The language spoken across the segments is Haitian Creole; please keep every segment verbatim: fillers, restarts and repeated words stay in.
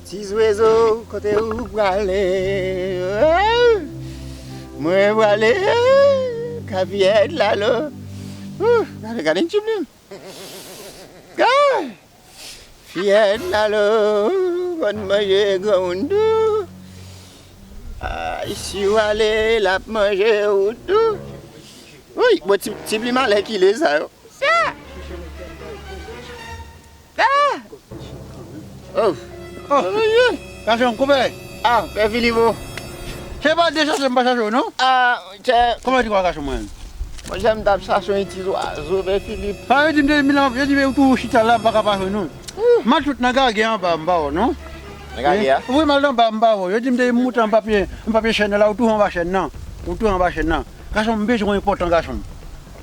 Ti zwezo, kote ou prale? Oh, mwen prale, oh, ka fyèt lalo. Oh, gade, gade ti plim. Ah! Fyèt lalo, konn manje granmoun tou. Ah, si w ale, l ap manje ou tou. Wi, bon, ti, ti plim alèkile sa yo. Ah! Ah! Oh! Oh! Ayi! Gason, koupe! Ah, Pè Filip, oh! Se pa de chache m pa chache w, non? Ah, chè. Kòman di kwa gason mwen? Monchè, m t ap chache yon ti zwazo, Pè Filip. Pa yo di m de milan, yo di m ou tou chita la, m pa ka pa jwenn ou. Matout nan gage anba, m pa wè, non? Nan gage a? Wi, m al anba, m pa wè. Yo di m de moute anba pye, anba pye chèn nan la, ou tou anba chèn nan. Ou tou anba chèn nan. Gason, m bezwen w enpòtan, gason.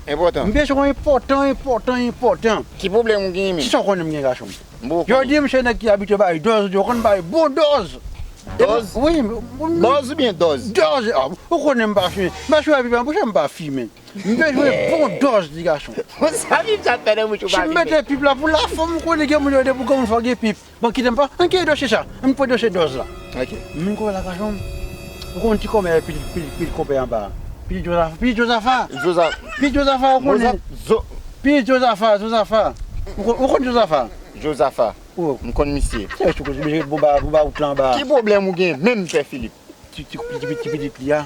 Enpòtan. M bezwen w enpòtan, enpòtan, enpòtan. Ki pwoblèm ou genyen menm? Kisa w konnen m gen, gason? M poko konnen. Yo di m se nèg ki abitye bay dòz, yo konn bay bon dòz. Dòz? Wi, m, m, Bòz oubyen dòz? Dòz. Ah, ou konnen m pa fimen. M pa sou epi m pa fimen. M bezwen bon dòz, ti gason. Bon, sa pip sa fè nan bouch ou pa fimen? Si m mete pip la pou lafanm, ou konnen gen moun yo de pou granmoun fò gen pip. Bon, kite m pa. Ann kite dosye sa. Ann pran dosye dòz la. Ok. M vin konnen la gason. Ou konn ti kòmè pil, pil, pil konpè anba. Pil Jozafa. Pil Jozafa. Joza- Pil Jozafa, ou konnen. Moza- Zo- Pil Jozafa, Jozafa. Ou kon- ou konn Jozafa? Jozafa. Oh. M konn misye. Se sou koze misye bon ba, bon ba wout la anba. Ki pwoblèm ou gen menm, Pè Filip? Ti, ti, ti, ti, ti pitit li a.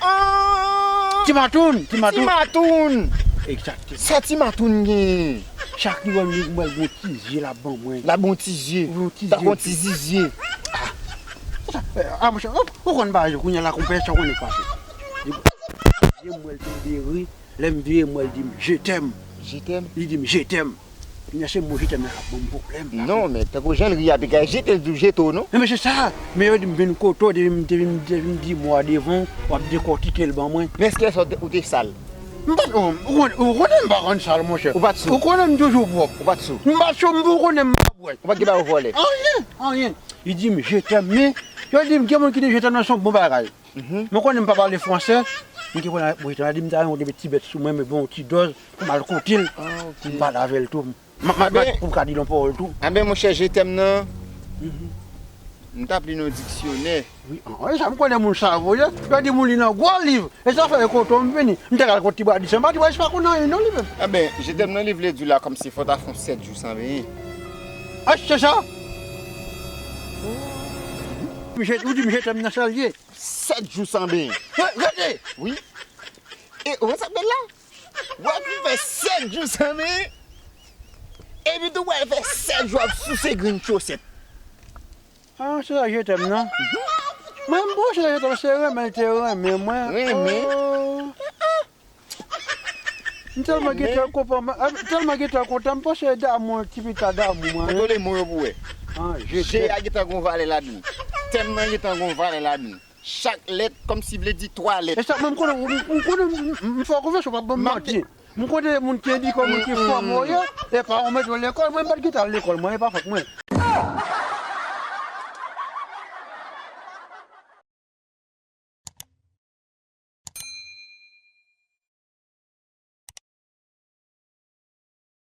Ah! Ti Matoun, Ti Matoun. Ti Matoun. Egzakteman. Sa Ti Matoun gen? Chak li wè m, li wè l gon ti zye l ap ban mwen. L ap ban w ti zye. Yon ti zye. Tankou yon ti zizye. Ah. Sa, eh, ah, monchè, ou, ou konn bagay yo, kounye a la, konpè, sa w konnen k pase. Li, li, mwen, l tonbe ri, lè m vire, mwen, l di m, "Je t'aime." Je t'aime? Li di m, "Je t'aime." Kounye a se mo je t'aime nan k ap ban m pwoblèm. Non, men tankou jan l ri a, piga jete l di w jete w, non? Men, men se sa, men yo di m vin kote w, depi m, depi m, depi m di mo a devan w, w ap dekòtike l ban mwen. Men èske sa w te, ou te sal? M pa t, ou, ou konn- ou konnen m pa konn sal, monchè. Ou pa t sou? Ou konnen m toujou pwòp. Ou pa t sou? M pa t sou, m, ou konnen m pa bwè. Ou pa t gen bagay ou vòlè? Anyen, anyen. Li di m, "Je t'aime," men yo di m, gen moun ki di je t'aime nan se yon bon bagay. Mhm. Mwen konnen m pa pale fransè, mwen gen pwoblèm avèk mwen, li di m ta renkontre ti bèt sou mwen, men bon, ti dòz, pou m al kote l, ah, ok, pou m pale avè l tou. M ap, m ap, m ap, pou m ka di l yon pawòl tou. Anben, monchè, je t'aime nan, mhm, m t ap li nan diksyonè. Wi, an, an, e sa m konnen moun sa voye, yo di moun li nan gwo liv, e sa fè e kote m vini, m te kal kot ti bwa di sa, m pa di bwa di sa pa konn anyen non li menm. Anben, je t'aime nan liv li di la kòmsi fò w ta fè yon sèt jou san benyen. Ah, se sa? Misye, ou di misye je t'aime nan sa l ye. Sèt jou san benyen. Re-, rete! Wi. E, ou wè sa k bèl la? Wè pou fè sèt jou san benyen. Epi tou, wè fè sèt jou ap souse grenn chosèt. Ah, se sa je t'aime nan. Mwen, m bon, se sa je t'aime, se renmen l te renmen mwen. Renmen? Oh. M tèlman gentan konprann, m tèlman gentan kontan, m panse damou, ti pita damou mwen. Kontwole mo yo pou wè. Ah, je t'aime. Je a gentan gon valè ladan l. T'aime nan gentan gon valè ladan l. Chak lèt kòmsi vle di twa lèt. E sa, mwen, m konnen, m, m konnen, m, m, m fè w konfyans, ou p ap ban m manti. M konnen moun ki edike w, moun ki fòme w ye, e pa ou mete w lekòl, mwen, m pa t gentan al lekòl, mwen, e pa fòt mwen.